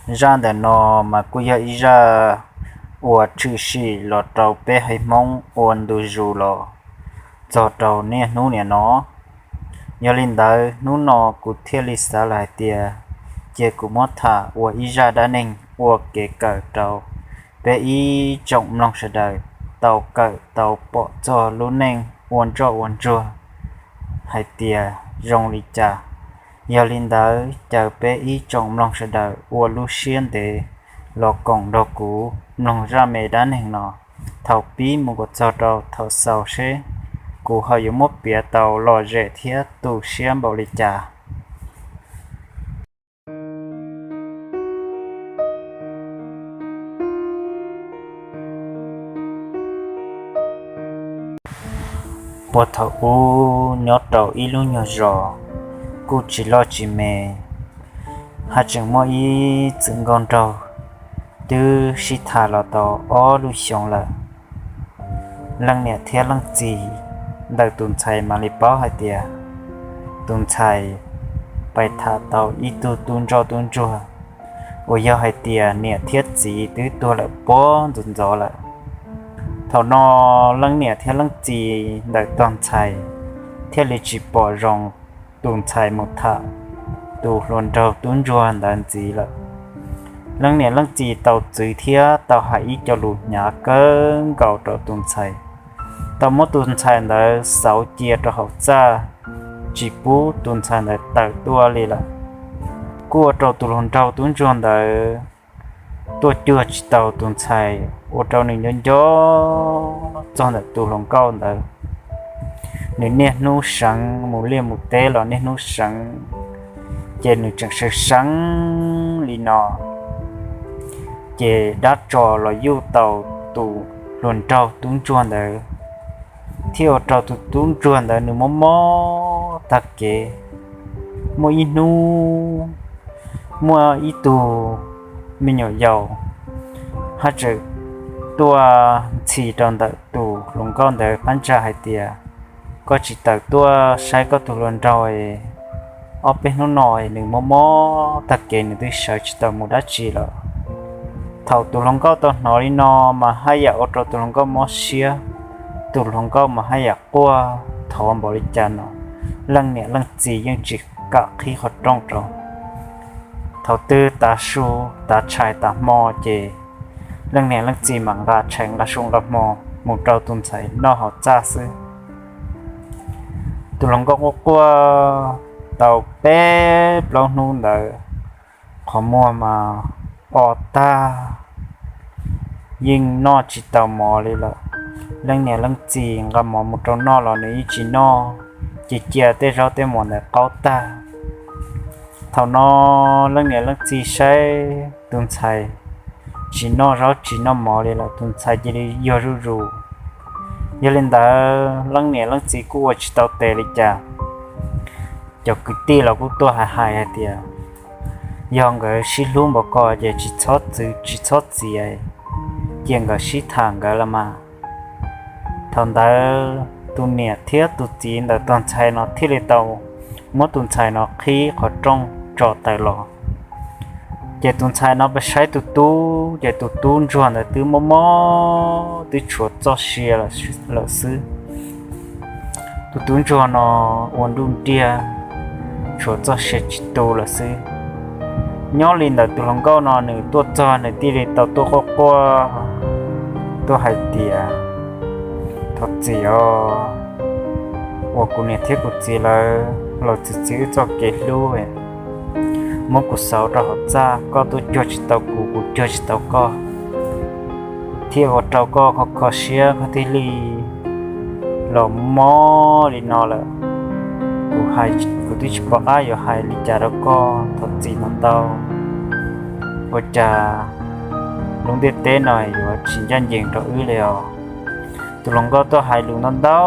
Zaj ntawm no mas kuj yog ib zaj uas tshwm sim los rau peb haiv Hmoob ua ntu zus los txog rau niaj hnub niam no. Yog li ntawd hnub no kuv thiaj li xav lawm hais tias cia kuv muab tham ua ib zaj dab neeg ua kev kawm rau peb ib tsoom mloog sawv daws tau kawm tau pom txog lub neej ua ntsoj ua ntsuag hais tias zoo li cas. Yog li ntawd caw peb ib tsoom mloog sawv daws ua lub siab ntev los koom nrog kuv mloog zaj me dab neeg no thaum pib mus kom txog rau thaum xaus seb kuv ho yuav muab piav tau lom zem thiab tu siab npaum li cas. Puag thaum ub nyob rau ib lub nyuag zos kuj tsis loj tsis me, haj tseem muaj ib txwm nkauj nraug twb sib tham los tau ob lub xyoos lawm. Leej niam thiab leej txiv ntawm tus ntxhais mam li paub hais tias tus ntxhais pais tham tau ib tug tub ntsoj tub ntsuag uas yog hais tias niam thiab txiv twb tuag lawm puag ntxov ntxov lawm. Thaum no leej niam thiab leej txiv ntawm tus ntxhais thiaj li tsis pom zoo tus ntxhais mus tham tus hluas nraug tub ntsuag ntawd ntxiv lawm. Leej niam leej txiv tau txwv thiab tau hais ib co lus hnyav kawg nkaus rau tus ntxhais, tau muab tus ntxhais ntawd xauv cia rau hauv txaj, tsis pub tus ntxhais ntawd tawm tuaj li lawm. Kuj ua rau tus hluas nraug tub ntsuag ntawd tuaj cuag tsis tau tus ntxhais, ua rau nws nco nco txog ntawm tus hluas nkauj ntawd. Nws niaj hnub seev mus liaj mus teb los niaj hnub seev, ces nws tseem seev seev li no, ces dab tsov los yuj tau tus hluas nraug tub ntsuag ntawd, thiaj ua rau tus tub ntsuag ntawd nws mob mob tag kev. Muaj ib hnub, muaj ib tug me nyuam yaus haj tseem tuaj ntxhi rau ntawm tus hluas nkauj ntawd qab ntsa hais tias, koj tsis tawm tuaj saib koj tus hluas nraug, ob peb hnub no nws mob mob tag kev nws twb sawv tsis tau mus dab tsi lawm. Thaum tus hluas nkauj tau hnov li no mas haj yam ua rau tus hluas nkauj mob siab, tus hluas nkauj mas haj yam quaj thov npaum li cas no, leej niam leej txiv yeej tsis kam qhib qhov rooj rau. Thaum twg tav su tav tshais tas hmo ces leej niam leej txiv mam nqa tshais nqa su nqa hmo mus rau tus ntxhais noj hauv txaj xwb. Tus hluas nkauj quaj quaj tau peb plaub hnub ntawd, qhov muag mas o tag, yeej noj tsis tau mov li lawm. Leej niam leej txiv nqa mov mus rau noj los nws yeej tsis noj, ces cia tej zaub tej mov ntawd qaub tag. Thaum no leej niam leej txiv saib tus ntxhais tsis noj zaub tsis noj mov li lawm, tus ntxhais cia li yuag zuj zus. Yog li ntawd leej niam leej txiv kuj ua tsis tau tes li cas. Cov kwv tij los kuj tuaj hais hais hais tias, yog nkawd sib hlub npaum ko ces tsis txhob txwv tsis txhob txiav, cia nkawd sib tham nkawd los mas. Thaum ntawd tus niam thiab tus txiv ntawm tus ntxhais no thiaj li tau muab tus ntxhais no qhib qhov rooj tso tawm los. Ces tus ntxhais no pes saib tus tub, ces tus tub ntsuag ntawd twb mob mob twb tshuav txoj sia lawm xwb. Tus tub ntsuag no ua nruj nriag, tshuav txoj sia tsis tu lawm xwb. Nyob li ntawd tus hluas nkauj no nws tuaj txog nws thiaj li tau tuaj quaj quaj, tuaj hais tias, thov txim os, uas kuv niam thiab kuv txiv lawv los txwv txwv wb txoj kev hlub, muab kuv xauv rau hauv txaj, koj tuaj cuag tsis tau kuv, kuv cuag tsis tau koj, thiaj ua rau koj kho kho siab koj thiaj li los mob li no lawm. Kuv hais, kuv twb tsis pom qab yuav hais li cas rau koj, thov txim ntau ntau. Ua cas lub ntiaj teb no yuav tsis ncaj ncees rau wb li os? Tus hluas nkauj tuaj hais lus ntau ntau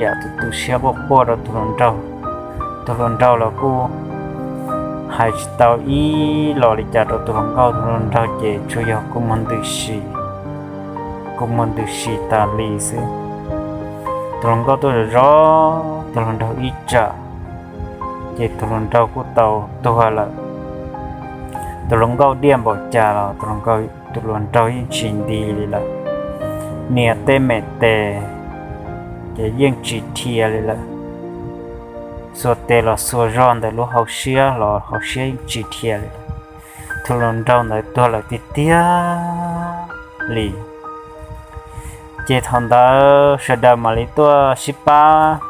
yam tus tu siab quaj quaj rau tus hluas nraug. Tus hluas nraug los kuj hais tsis tau ib los li cas rau tus hluas nkauj, tus hluas nraug ces tsuas yog kua muag ntws si, kua muag ntws si tas li xwb. Tus hluas nkauj tuaj zov zov tus hluas nraug ib tsam, ces tus hluas nraug kuj tau tuag lawm. Tus hluas nkauj diaj npaum cas los tus hluas nkauj, tus hluas nraug yeej tsis nti li lawm. Nias tej me tes ces yeej tsis dhia li lawm. Xuas tes los xuas zog ntawm lub hauv siab los hauv siab yeej tsis dhia li lawm. Tus hluas nraug ntawd tuag lawm tiag tiag li. Ces thaum ntawd sawv daws mam li tuaj sib pab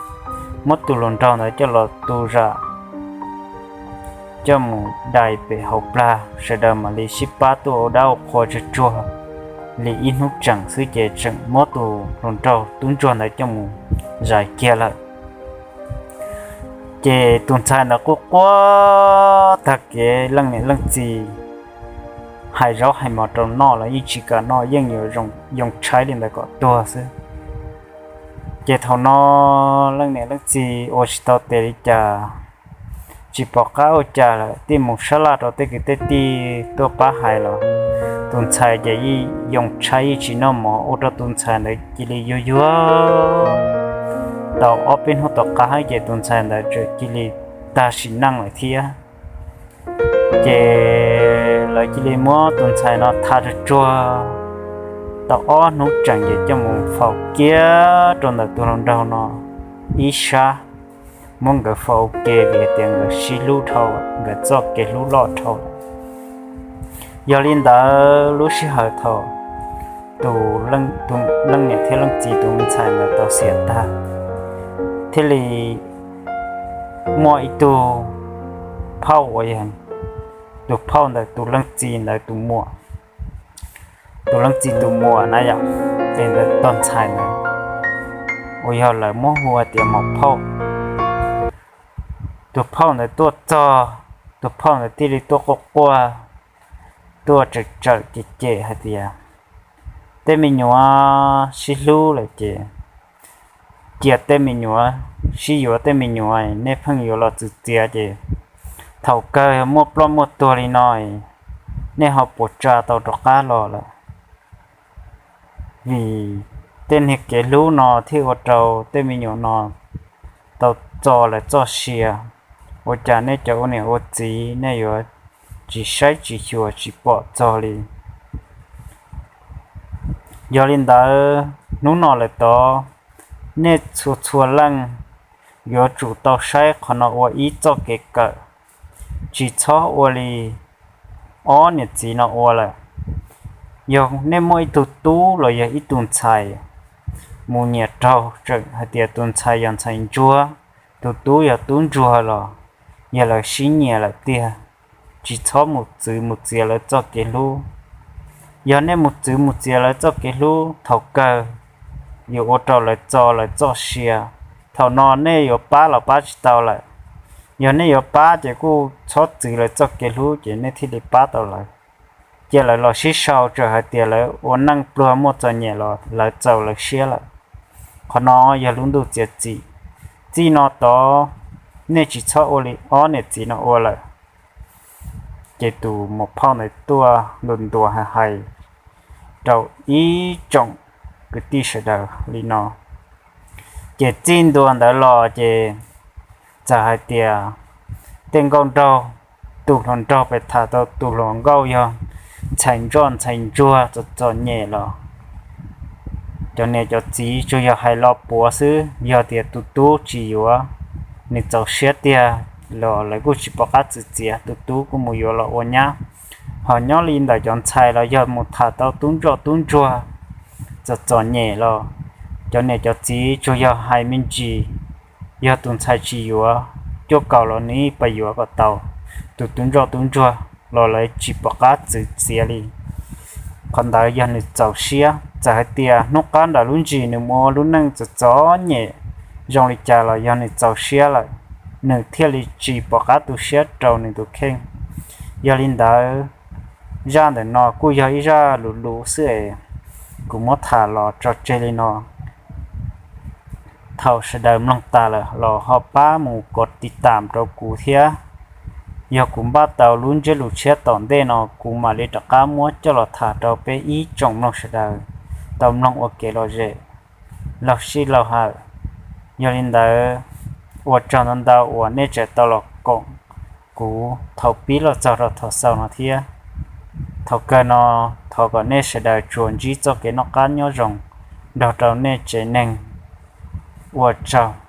muab tus hluas nraug ntawd coj los tu zam, coj mus dai pem hauv plag. Sawv daws mam li sib pab tuaj ua dab ua qhua tsuag tsuag li ib hnub tseem xwb ces tseem muab tus hluas nraug tub ntsuag ntawd coj mus zais kiag lawm. Ces tus ntxhais ntawd quaj quaj tag kev, leej niam leej txiv hais zaub hais mov rau noj los yeej tsis kam noj, yeej yuav yoo tshaib li ntawd kom tuag xwb. Ces thaum no leej niam leej txiv ua tsis tau tes li cas, tsis pom qab ua cas lawm, thiaj mus sab laj rau tej kwv tej tij tuaj pab hais los tus ntxhais ces yeej yoo tshaib yeej tsis noj mov, ua rau tus ntxhais ntawd cia li yuag yuag tau ob peb hnub tom qab ces tus ntxhais ntawd txawm cia li tag sim neej lawm thiab. Ces lawv cia li muab tus ntxhais no tha tsuag tsuag tau ob hnub tseem ces coj mus faus kiag rau ntawm tus hluas nraug no ib sab, muab nkawd faus ua ke vim tias nkawd sib hlub dhau, nkawd txoj kev hlub loj dhau. Yog li ntawd lub sij hawm thaum tus leej niam thiab leej txiv tus me ntxhais ntawd tau xiam tag, thiaj li muaj ib tug phauj uas yog tus phauj ntawm tus leej txiv ntawd tus muam, tus leej txiv tus muam na yom, es ntawm tus ntxhais ntawd uas yog lawv muab hu tias maum phauj. Tus phauj ntawd tuaj txog, tus phauj ntawd thiaj li tuaj quaj quaj, tuaj tsawm tsawm cem cem hais tias, tej me nyuam sib hlub lawm ces cia tej me nyuam sib yuav tej me nyuam, nej pheej yuav los txwv txiav ces thaum kawg muaj ploj muaj tuag li no, nej ho puas tsa tau rov qab los lawm? Vim tej niag kev hlub no thiaj ua rau tej me nyuam no tau txo lawv txoj sia. Ua cas nej cov ua niam ua txiv nej yuav tsis saib tsis xyuas tsis pom txog li? Yog li ntawd hnub no lawm tod, nej txhua txhua leej yuav tsum tau saib qhov no ua ib txoj kev kawm, tsis txhob ua li ob niam txiv no ua lawm. Yog nej muaj ib tug tub los yog ib tug ntxhais mus nyiam raug, tseem hais tias tus ntxhais yog ntxhais ntsuag, tus tub yog tub ntsuag los yog lawv sib nyiam lawm tiag, tsis txhob mus txwv mus txiav lawv txoj kev hlub. Yog nej mus txwv mus txiav lawv txoj kev hlub, thaum kawg yuav ua rau lawv txo lawv txoj sia. Thaum no nej yuav pab los pab tsis tau lawm. Yog nej yuav pab ces kuj txhob txwv lawv txoj kev hlub ces nej thiaj li pab tau lawv. Cia lawv los sib sau, txawm hais tias lawv ua neej pluag muaj txom nyem los lawv txaus lawv siab lawm. Qhov no yog lub ntuj txiav txim. Txij no tod nej tsis txhob ua li ob niam txiv no ua lawm. Ces tus muam phauj ntawd tuaj ntuas ntuas hais hais rau ib tsoom kwv tij sawv daws li no. Ces txij ntua ntawd los ces txawm hais tias tej nkauj nraug, tus hluas nraug pem tham tau tus hluas nkauj yog ntxhais ntsoj ntxhais ntsuag txom txom nyem los cov niam cov txiv tsuas yog hais lo puav xwb. Yog tias tus tub tsis yuav, nws txaus siab tiag los lawv kuj tsis pom qab txwv txiav, tus tub kuj mus yuav los ua nyab. Ho nyob li ntawm cov ntxhais los yog mus tham tau tub ntsoj tub ntsuag txom txom nyem los cov niam cov txiv tsuas yog hais me ntsis, yog tus ntxhais tsis yuav, cuaj kaum los nws pab yuav kom tau, tus tub ntsoj tub ntsuag los lawv tsis pom qab txwv txiav li. Qhov ntawd yog nws txaus siab. Txawm hais tias hnub qab nram lub ntsis nws mus ua lub neej txom txom nyem zoo li cas los yog nws txaus siab lawm, nws thiaj li tsis pom qab tu siab rau nws tus kheej. Yog li ntawd, zaj ntawm no kuj yog ib zaj luv luv xwb es kuv muab tham los tso tseg li no. Thaum sawv daws mloog tas lawm los ho pab mus kov tiv tam rau kuv thiab. Yog kuv npaj tau lub ntsiab lus tshiab tom ntej no kuv mam li rov qab muab coj los tham rau peb ib tsoom mloog sawv daws tau mloog ua kev lom zem laug sij laug hawm. Yog li ntawd, ua tsaug ntau ntau uas nej tseem tau los koom kuv thaum pib los txog rau thaum xaus no thiab. Thaum kawg no thov kom nej sawv daws tsuas ntsib txoj kev noj qab nyob zoo nrog rau nej tsev neeg. Ua tsaug.